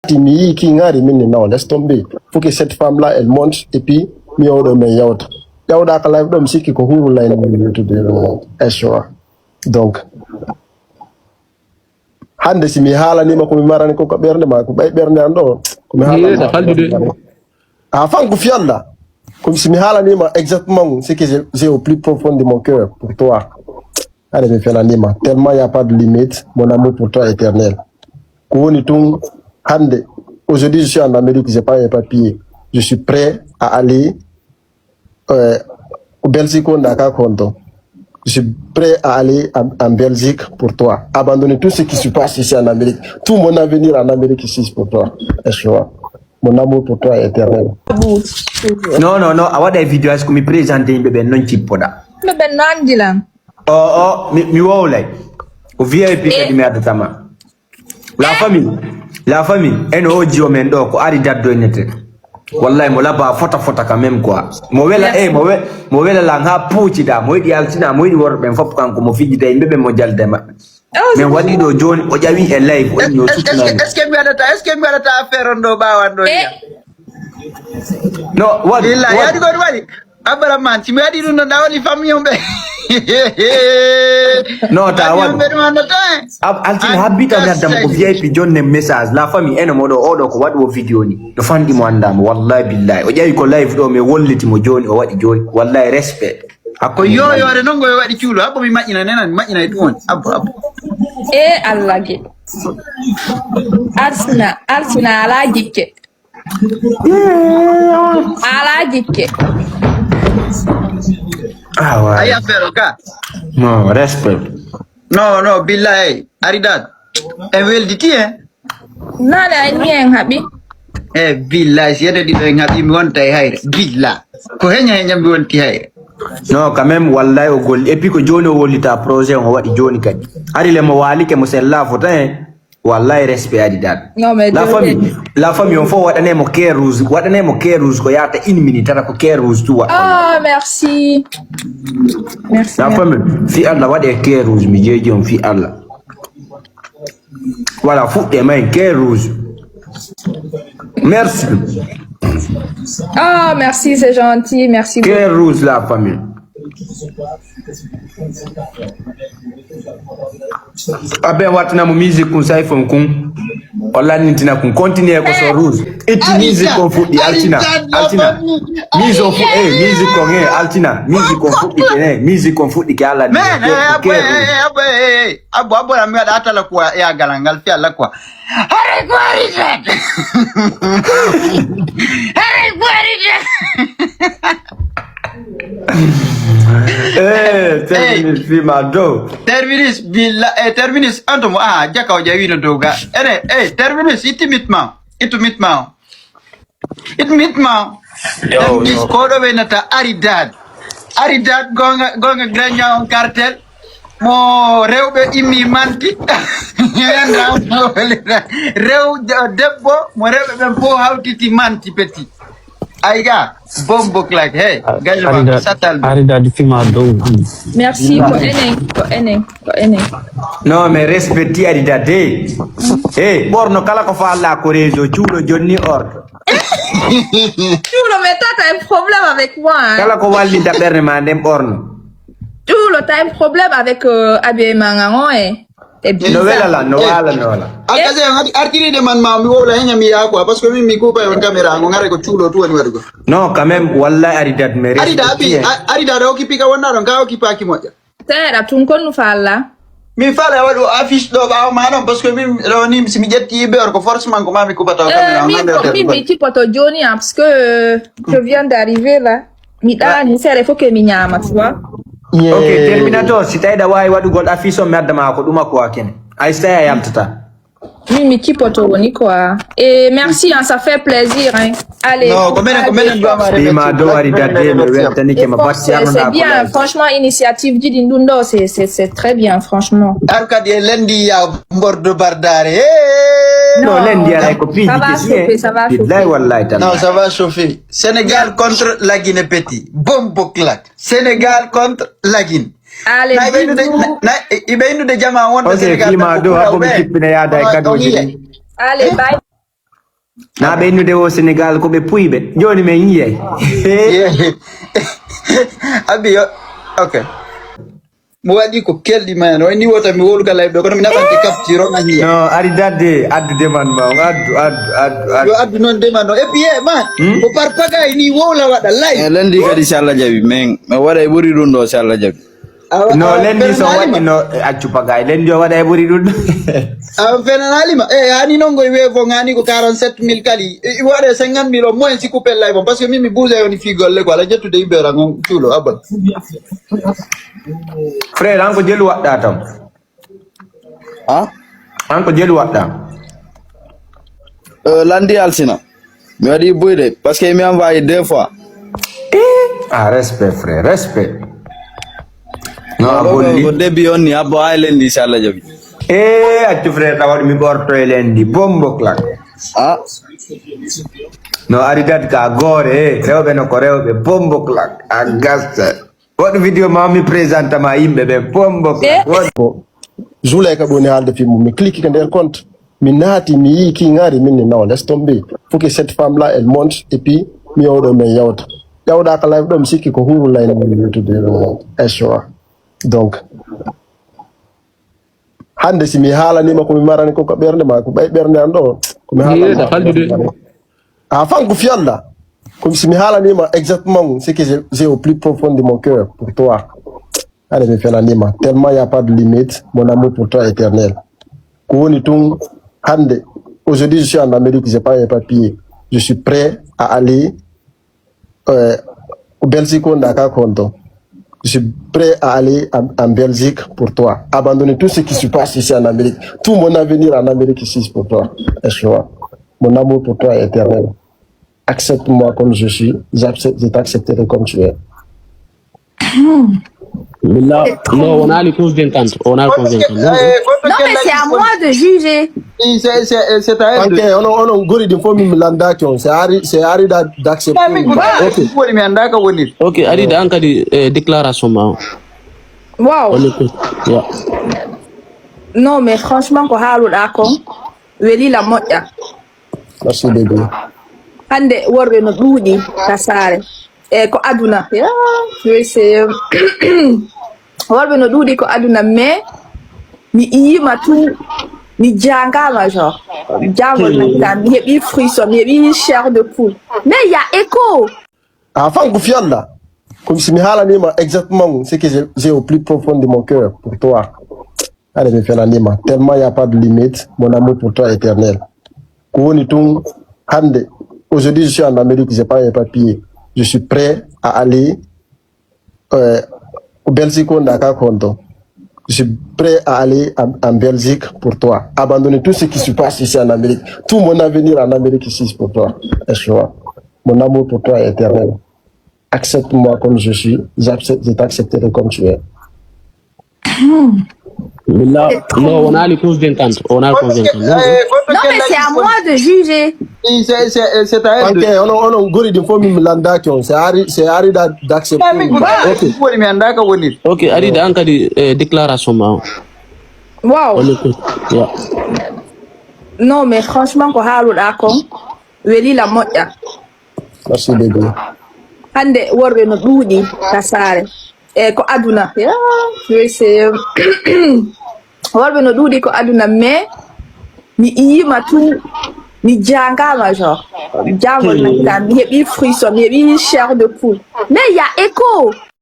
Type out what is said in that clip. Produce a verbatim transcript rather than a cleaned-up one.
Ti mi yii ki ngari min ni non, laisse tomber. Faut que cette femme là elle monte et puis mi oɗo men yawta. Yawɗa ka live ɗo mi sikki ko huru line min YouTube ɗo. Echoa. Donc hande si mi haalanima ko mi marani ko ka ɓernde ma ko ɓay ɓernde an ɗo ko mi haalani. A fan ko fiyalla. Ko si mi haalanima exactement ce que j'ai au plus profond de mon cœur pour toi. Allez, mi felanima. Tellement il y a pas de limite, mon amour pour toi est éternel. Ko woni tun hande, aujourd'hui je suis en Amérique, j'ai pas mes papiers. Je suis prêt à aller euh, Belgique on d'accord. Je suis prêt à aller en, en Belgique pour toi. Abandonner tout ce qui se passe ici en Amérique. Tout mon avenir en Amérique ici c'est pour toi. Echoa. Mon amour pour toi est éternel. Non, non, non, a waɗa e vidéo, est-ce que mi présente yimɓe ɓen non cippoɗa? Yimɓe ɓen no anndi lan. O o mi mi wowlay. O V I P kadi mi addatama. La famille, la famille, eno o jiwo men ɗo ko ari daddo innete. Wallahi mo laba fota fota quand même quoi. Mo wela e mo we mo wela la nga puucida mo yiɗi altina mo yiɗi worɓe ɓen fof kanko mo fijida yimɓe ɓen mo jalda e maɓɓe. Min waɗi ɗo joni o ƴawi e live o inni o suttinani. Est-ce que mi waɗata est-ce que mi waɗata affaire on ɗo ɓawan ɗo yiya? No waɗi. Illa yaadi goto waɗi. Abaraman, si mi waɗi ɗum ɗon ɗa woni famille on ɓe. No ta waɗi. Altina habbi kam mi addama ko V I P jonne message la famille ene moɗo oɗo ko waɗi o vidéo ni no fanɗi mo andama wallahi billahi o ƴawi ko live ɗo mi wolliti mo joni o waɗi joni wallahi respect. Hakko yoyoore noon ngoye waɗi cuulo habbo mi maƴƴina nenan mi maƴƴina e ɗum woni habbo habbo. E Allah ge. Altina altina ala jikke. Ala jikke. Ah ouais. Ayi affaire o ka. Non, respect. Non, non, billahi. Aridat. En welditi en. Nane ay ni en haɓi. E billahi si yede ɗiɗo en haɓi mi wonta e hayre. Billah. Ko heña heña mi wonti hayre. Non, quand même, wallahi o golli. Et puis ko joni o wollita projet on o waɗi joni kadi. Hari le mo waalike mo sella fota en. Wallahi respect adi dal. Non mais la famille, la famille on fo waɗane mo care rouge, waɗane mo care rouge ko yata une minute tata ko care rouge tu waɗa. Ah merci. Merci. La famille fi Allah waɗe care rouge mi jeeji on fi Allah. Voilà fuɗɗe may care rouge. Merci. Ah merci c'est gentil, merci beaucoup. Care rouge la famille. Aben wattina mo musique kun sai fon kun o lannintina kun continue ko so rouge itti musique on fuɗɗi altina altina mise on fuɗɗi eh musique on eh altina musique on fuɗɗi ke eh musique on fuɗɗi ke ala ni abbo abbo abbo mi waɗa tala quoi ya galangal fi Allah quoi. Haray ko ari tan. Haray ko ari tan. Eh, terminus fima dow. Terminus billa eh terminus anto mo ah jaka o jawino dow ga. Ene eh terminus itti mitma. Ittu mitma. It mit ma. Yo, yo. Ko ɗo ɓe nata Aridad. Aridad gonga gonga grenya on cartel. Mo rewɓe immi manti. Rew debbo mo rewɓe ɓen fof hawtiti manti peti. Ayga bombo claque hey. Gaño ma satal. Aridad fima dow. Merci ko enen ko enen ko enen. Non mais respecti Aridad de. Hey ɓorno kala ko fa Allah ko réseau cuuɗo jonni ordre. Chulo, mais toi, t'as un problème avec moi, hein? Kala ko wallinta ɓernde ma nden ɓorno. Chulo, t'as un problème avec euh, habillement, hein? C'est bizarre. No wela la, no wala, no wala. Alkaze, artiride man ma mi wowla henya mi yaa quoi parce que min mi kupa yon caméra ngo ngare ko chulo tu woni wadugo. Non, quand même, wallahi Aridad me. Arida abi, Arida da okipi ka wonna don ka okipa ki moja. Seeɗa tun konnu fa Alla. Min fa Alla waɗu affiche ɗo ɓaawo ma ɗon parce que min ɗo ni si mi ƴetti yimɓe or ko forcément ko ma mi kuɓata o kamera o ngande hotel. Min mi cippoto joni am parce que je viens d'arriver là. Mi ɗaani seeɗa il faut que mi ñaama tu vois. Ok, terminator si tawi ɗa wawi waɗugol affiche on mi adda ma ko ɗuma ko akene. Ay si tawi a yaltata. Min mi cipoto woni quoi. Et merci, hein, ça fait plaisir. Hein. Allez, non, combien, combien de doigts Bima do ari dade mi weltani ke ma batti arno da. C'est bien, franchement, initiative di din dundo, c'est c'est c'est très bien, franchement. Arka di lendi ya bordo bardare. No lendi ya ko pidi. Ça va chauffer, ça va chauffer. Billahi wallahi ta'ala. Non, ça va chauffer. Sénégal contre la Guinée petit. Bombo claque. Sénégal contre la Guinée. Allez, bisous. Ibe indu de jama wonde Sénégal. Ok, fima do habo mi kippina yada e kado. Allez, bye. Na ɓe innude o Sénégal ko ɓe puyɓe. Jooni men yiyay. Abi yo. Ok. Mo waɗi ko kelɗi ma no ni wota mi wolu ka live ɗo kono mi naɓante capture on a hiya. No, ari dadde addu deman ma on addu addu addu addu. Yo addu noon deman on et puis e ma ko par pagay ni wowla waɗa live. E lendi kadi si Allah jaɓi min mi waɗa e ɓuri ɗum ɗo si Allah jaɓi. No lendi so waɗi no accu pagay lendi o waɗa e ɓuri ɗum. Awa fenanalima e hani noon koye weefo ngani ko quarante sept mille kali waɗe cinquante mille au moins si coupel live on parce que min mi buusa yoni fii golle ko ala jettude yimɓe ran on cuulo abon. Frère an ko jelu waɗɗa tan. Ha? An ko jelu waɗɗa. Landi alsina mi waɗi buyde parce que mi envoyé deux fois. Ah respect frère respect. No a golli. Ko début on ni abbo ay lendi si Allah jaɓi. Eh accu frère tawaɗ mi ɓorto e lendi bombo claque. Ah. No ari dat ka gore eh rewɓe no ko rewɓe bombo claque a gasta. Waɗu video ma mi présente ma yimɓe ɓe bombo claque. Zuleyka ɗo ni haalde fii mum mi clique ko nder compte mi naati mi yii ki ngari min ni non laisse tomber faut que cette femme là elle monte et puis mi oɗo men yawta ƴawɗaka live ɗo mi sikki ko huru layni min yewtude ɗo eshoa donc hannde si mi haalanima komi marani koko ɓernde ma ko ɓay ɓernde an ɗo komi haalaa a fan ko fiyalla comme si mi haalanima exactement ce que j'ai au plus profond de mon cœur pour toi. Allez, mi felanima. Tellement il n'y a pas de limite. Mon amour pour toi est éternel. Ko woni tun hande. Aujourd'hui, je suis en Amérique, j'ai pas mes papiers. Je suis prêt à aller euh, au Belgique, on a qu'à compter. Je suis prêt à aller en, en Belgique pour toi. Abandonner tout ce qui se passe ici en Amérique. Tout mon avenir en Amérique ici, c'est pour toi. Est-ce que mon amour pour toi est éternel. Accepte-moi comme je suis. J'accepte, je t'accepterai comme tu es. Billah, no, on a les causes d'entente. On a les causes d'entente. Non, mais c'est à moi de juger. C'est à elle. Ok, on a, on a gori de fois mi landa qui on c'est Harry, c'est Harry d'accepter. Ok. Ok, Harry da hankali eh, déclaration ma. Wow. On écoute. Yeah. Non, mais franchement, ko haaluɗa kon weli la moƴƴa. Merci baby. Hande worɓe no ɗuuɗi ka saare. E ko aduna. Worɓe no ɗuuɗi ko aduna mais mi iyima tout mi jangama genre jangol nagita mi heɓi fruit so mi heɓi chair de poule mais ya écho. A fan ko fiyalla comme si mi haalanima exactement ce que j'ai au plus profond de mon cœur pour toi. Allez, mi felanima. Tellement il n'y a pas de limite. Mon amour pour toi est éternel. Ko woni tun hande. Aujourd'hui, je suis en Amérique, j'ai pas mes papiers. Je suis prêt à aller euh, au Belgique, on a qu'à compter. Je suis prêt à aller en, en Belgique pour toi. Abandonner tout ce qui se passe ici en Amérique. Tout mon avenir en Amérique ici, c'est pour toi. Est-ce que mon amour pour toi est éternel. Accepte-moi comme je suis, j'accepte, je t'accepterai comme tu es. Billah, no, on a les causes d'entente. On a les causes d'entente. Non, mais c'est à moi de juger. C'est à elle. Ok, on a, on a gori de fois mi landa qui on c'est Harry, c'est Harry d'accepter. Ok. Ok, Harry da hankali eh, déclaration ma. Wow. On écoute. Yeah. Non, mais franchement, ko haaluɗa kon weli la moƴƴa. Merci baby. Hande worɓe no ɗuuɗi ka saare e ko aduna worɓe no ɗuuɗi ko aduna mais mi iyima tout mi jangama genre jangol nagita mi heɓi fruit so mi heɓi chair de poule mais ya écho.